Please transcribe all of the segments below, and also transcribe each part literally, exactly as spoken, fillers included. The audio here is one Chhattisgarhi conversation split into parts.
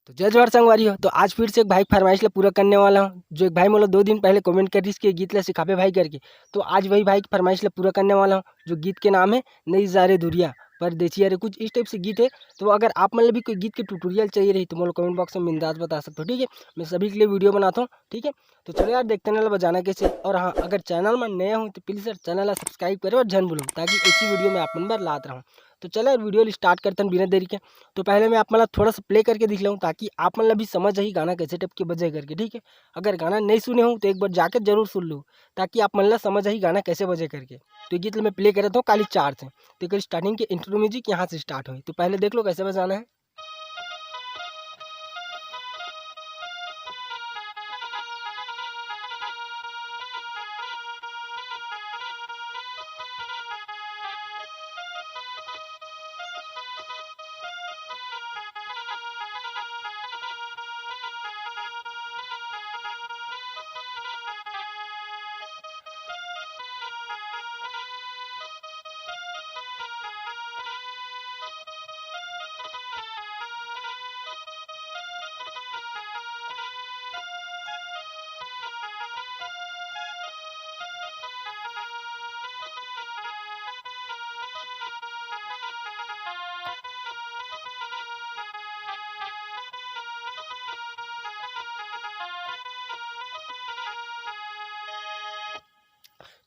तो जय जोहार संगवारी हो, तो आज फिर से एक भाई के फरमाइश ला पूरा करने वाला हूँ। जो एक भाई मोला दो दिन पहले कमेंट करिस कि गीत ला सिखाबे भाई करके, तो आज वही भाई के फरमाइश ला पूरा करने वाला हूँ, जो गीत के नाम है नई जा रे दुरिया परदेसिया रे, कुछ इस टाइप से गीत है। तो अगर आप मन ला भी कोई गीत के ट्यूटोरियल चाहिए रही तो मोला कमेंट बॉक्स में बिंदास बता सकते हो, ठीक है। मैं सभी के लिए वीडियो बनाता हूँ, ठीक है। तो चलो यार, देखते हैं ना बजाना कैसे। और हाँ, अगर चैनल में नए हो तो प्लीज यार चैनल ला सब्सक्राइब करें और झन भूलो, ताकि ऐसी वीडियो मैं आप मन बर लात रहूँ। तो चलो यार, वीडियो स्टार्ट करते हैं बिना देरी के। तो पहले मैं आप मन ला थोड़ा सा प्ले करके दिख लूँ, ताकि आप मन ला भी समझ आही गाना कैसे टाइप के बजे करके, ठीक है। अगर गाना नहीं सुने हो तो एक बार जाके जरूर सुन लो, ताकि आप मन ला समझ आही गाना कैसे बजे करके। तो ये गीत ला मैं प्ले करत हूँ काली चार से। तो एक स्टार्टिंग के इंट्रो म्यूजिक यहाँ से स्टार्ट हुई, तो पहले देख लो कैसे बजाना है।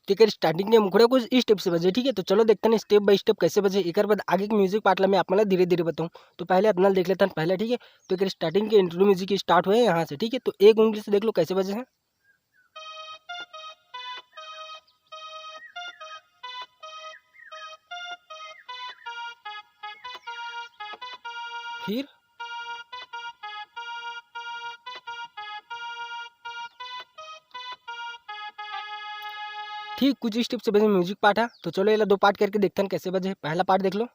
तेकर स्टार्टिंग के मुखड़ा कुछ इस टाइप से बजे, ठीक है। तो चलो देखते हैं स्टेप बाय स्टेप कैसे बजे, एक बाद आगे के म्यूजिक पार्ट ला मैं आप मन ला धीरे धीरे बताऊँ। तो पहले अतना देख लेते हैं पहले, ठीक है। तो एक स्टार्टिंग के इंट्रो म्यूजिक स्टार्ट हुए हैं यहाँ से, ठीक है। तो एक उंगली से देख लो कैसे बजे हैं। फिर ठीक कुछ इस टाइप से बजे म्यूजिक पार्ट है। तो चलो, ये ला दो पार्ट करके देखते हैं कैसे बजे। पहला पार्ट देख लो,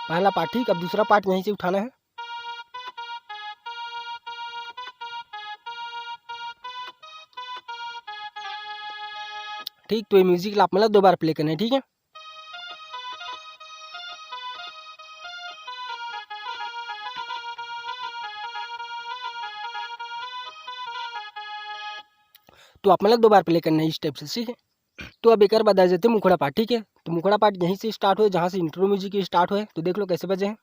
पहला पार्ट। ठीक, अब दूसरा पार्ट यहीं से उठाना है। ठीक, तो ये म्यूजिक ला आप मन ला दो बार प्ले करना है, ठीक है। तो आप मन ला दो बार प्ले करना है इस टाइप से, ठीक है। तो अब एक बाद आ जाते मुखड़ा पार्ट, ठीक है। तो मुखड़ा पार्ट यहीं से स्टार्ट हुए, जहाँ से इंट्रो म्यूजिक स्टार्ट हुए। तो देख लो कैसे बजे हैं।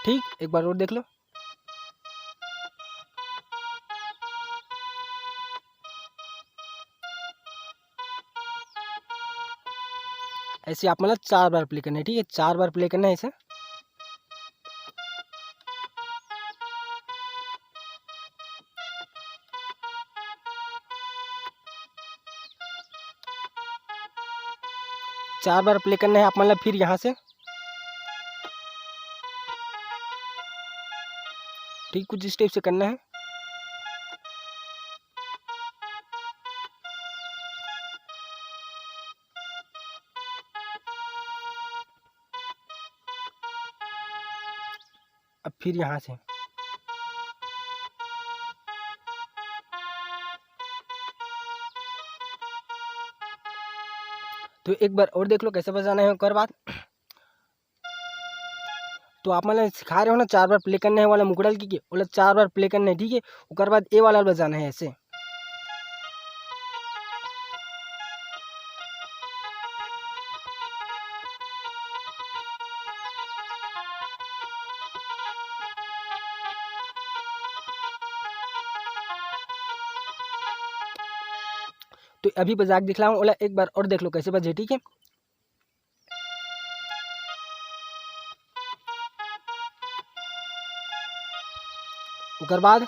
ठीक, एक बार और देख लो। ऐसे आप मन ला चार बार प्ले करना है, ठीक है, चार बार प्ले करना है ऐसे। चार बार प्ले करना है आप मन ला। फिर यहाँ से ठीक कुछ इस टाइप से करना है। अब फिर यहाँ से तो एक बार और देख लो कैसे बजाना है। ओकर बाद तो आप मन ला सिखा रहे हो ना, चार बार प्ले करना है वाला मुखड़ा ल, की ओला चार बार प्ले करना है, ठीक है। ओकर बाद ए वाला बजाना है ऐसे। तो अभी बजा के दिखलाऊँ ओला, एक बार और देख लो कैसे बजे, ठीक है। ओकर बाद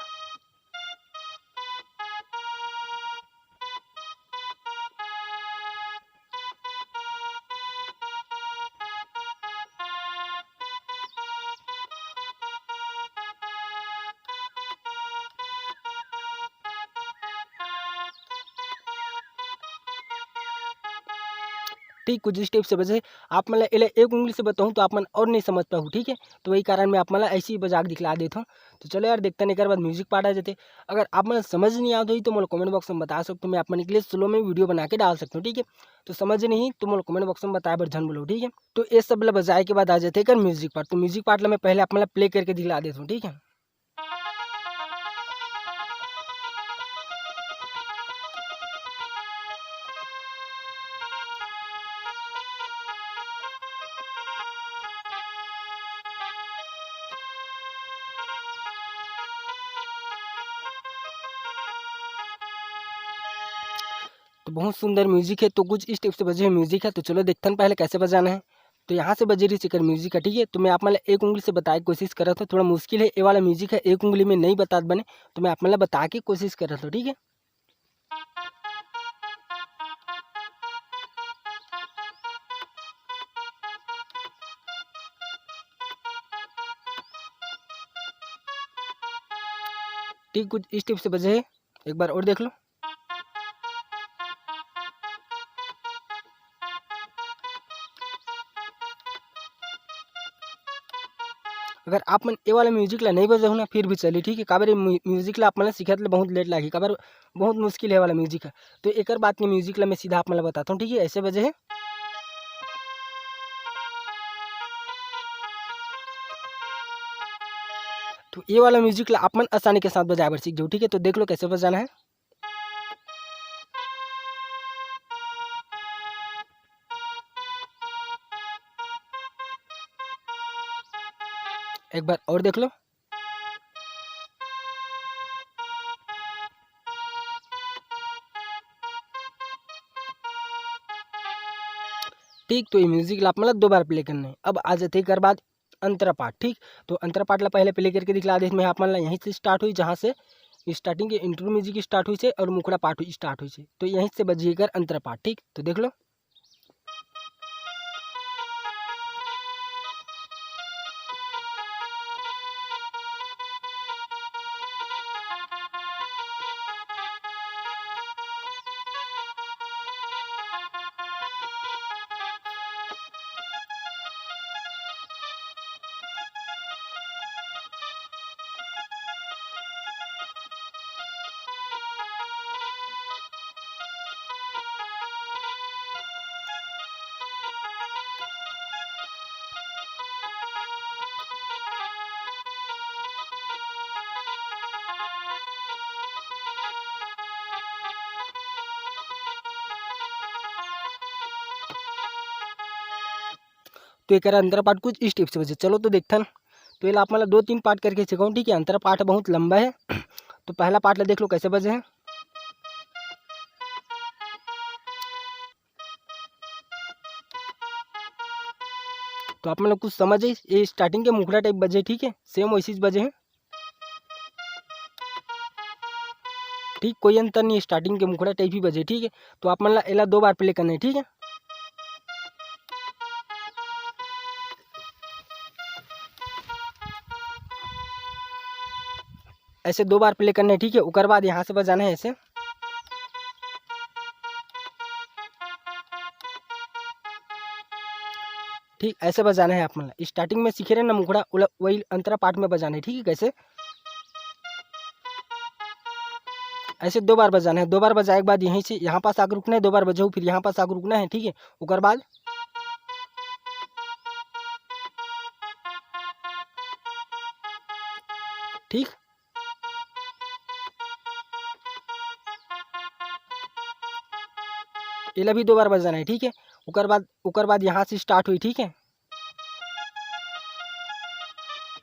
ठीक, कुछ इस टाइप से बजे। आप मन ला एला एक उंगली से बताऊँ तो आप मन और नहीं समझ पाहू, ठीक है। तो वही कारण मैं आप मन ला ऐसे ही बजा के दिखला देत हूँ। तो चलो यार, देखते हैं एक बार म्यूजिक पार्ट आ जाते। अगर आप मन ला समझ नहीं आत होही तो मोला कमेंट बॉक्स में बता सकते हो, मैं आप मन के लिए स्लो में वीडियो बना के डाल सकता हूँ, ठीक है। तो समझ नहीं तो मोला कमेंट बॉक्स में बताए बर झन बोलो, ठीक है। तो ये सब ला बजाए के बाद आ जाते एकर म्यूजिक पार्ट। तो म्यूजिक पार्ट ला मैं पहले आप मन ला प्ले करके दिखला देत हूँ, ठीक है। तो बहुत सुंदर म्यूजिक है। तो कुछ इस टाइप से बजे हुए म्यूजिक है। तो चलो देखते हैं पहले कैसे बजाना है। तो यहाँ से बजे रही एकर म्यूजिक है, ठीक है। तो मैं आप मन ला एक उंगली से बताए के कोशिश करत हूँ, थोड़ा मुश्किल है ये वाला म्यूजिक है, एक उंगली में नहीं बतात बने, तो मैं आप मन ला बताए के कोशिश करत हूँ, ठीक है। ठीक, कुछ इस टाइप से बजे है, एक बार और देख लो। अगर आप मन ये वाला म्यूजिक ला नहीं बजाहू ना, फिर भी चली, ठीक है। काबर ये म्यू-, म्यूजिक ला आप मन ला सिखत ले बहुत लेट लागही, काबर बहुत मुश्किल है वाला म्यूजिक है। तो एकर बाद के म्यूजिक ला मैं सीधा आप मन ला बताता हूँ, ठीक है। ऐसे बजे है। तो ये वाला म्यूजिक ला आप मन आसानी के साथ बजाए बर सीख जाओ, ठीक है। तो देख लो कैसे बजाना है। एक बार और देख लो। ठीक, तो ये म्यूजिक ला आप मन ला दो बार प्ले करना है। अब आ जाते एकर बाद अंतरा पाठ, ठीक। तो अंतरा पाठ ला पहले प्ले करके दिखला देत मैं आप मन ला। यहीं से स्टार्ट हुई, जहाँ से स्टार्टिंग के इंट्रो म्यूजिक स्टार्ट हुई से और मुखड़ा पाठ स्टार्ट हुई से, तो यहीं से बजी एकर अंतरा पाठ, ठीक। तो देख लो। तो एकर अंतरा पाठ कुछ इस टाइप से बजे। चलो तो देखथन। तो एला आप मन ला दो तीन पार्ट करके सिखाऊँ, ठीक है। अंतरा पाठ बहुत लंबा है। तो पहला पार्ट ला देख लो कैसे बजे है। तो आप मन ला कुछ समझ आई, ये स्टार्टिंग के मुखड़ा टाइप बजे, ठीक है, सेम वैसे ही बजे है। ठीक, कोई अंतर नहीं, स्टार्टिंग के मुखड़ा टाइप ही बजे, ठीक है। तो आप मन ला एला दो बार प्ले करना है, ठीक है। ऐसे दो बार प्ले करना है, ठीक है। ओकर बाद यहाँ से बजाना है ऐसे। ठीक, ऐसे बजाना है आप मन ला। स्टार्टिंग में सीखे रहे ना मुखड़ा, ओला, वही अंतरा पार्ट में बजाना है, ठीक है। कैसे? ऐसे दो बार बजाना है। दो बार बजाए के बाद यहीं से यहाँ पास आके रुकना है, दो बार बजाओ, फिर यहाँ पास आके रुकना है, ठीक है। ओकर बाद ठीक, एला भी दो बार बजाना है, ठीक है। ओकर बाद, ओकर बाद यहाँ से स्टार्ट हुई, ठीक है,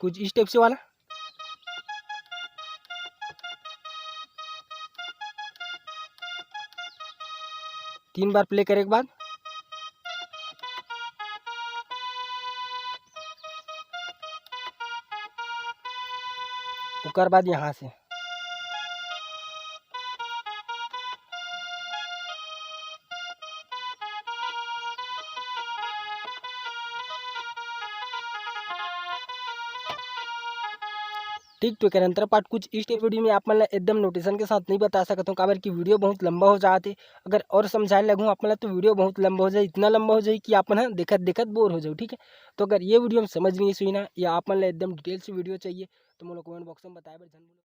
कुछ इस टाइप से वाला। तीन बार प्ले करे के बाद ओकर बाद यहाँ से ठीक, तो एकर अंतर पाठ कुछ इस टाइप वीडियो में आप मन ला एकदम नोटिशन के साथ नहीं बता सकत हूँ, काबर कि वीडियो बहुत लंबा हो जात हे। अगर और समझाए लगूँ आप मन ला तो वीडियो बहुत लंबा हो जाए, इतना लंबा हो जाए कि आप मन ह देखत देखत बोर हो जाओ। ठीक है, तो अगर ये वीडियो में समझ नहीं सुई ना या आप मन ला एकदम डिटेल से वीडियो चाहिए तो मोला कमेंट बॉक्स में बताए बर झन भूलो।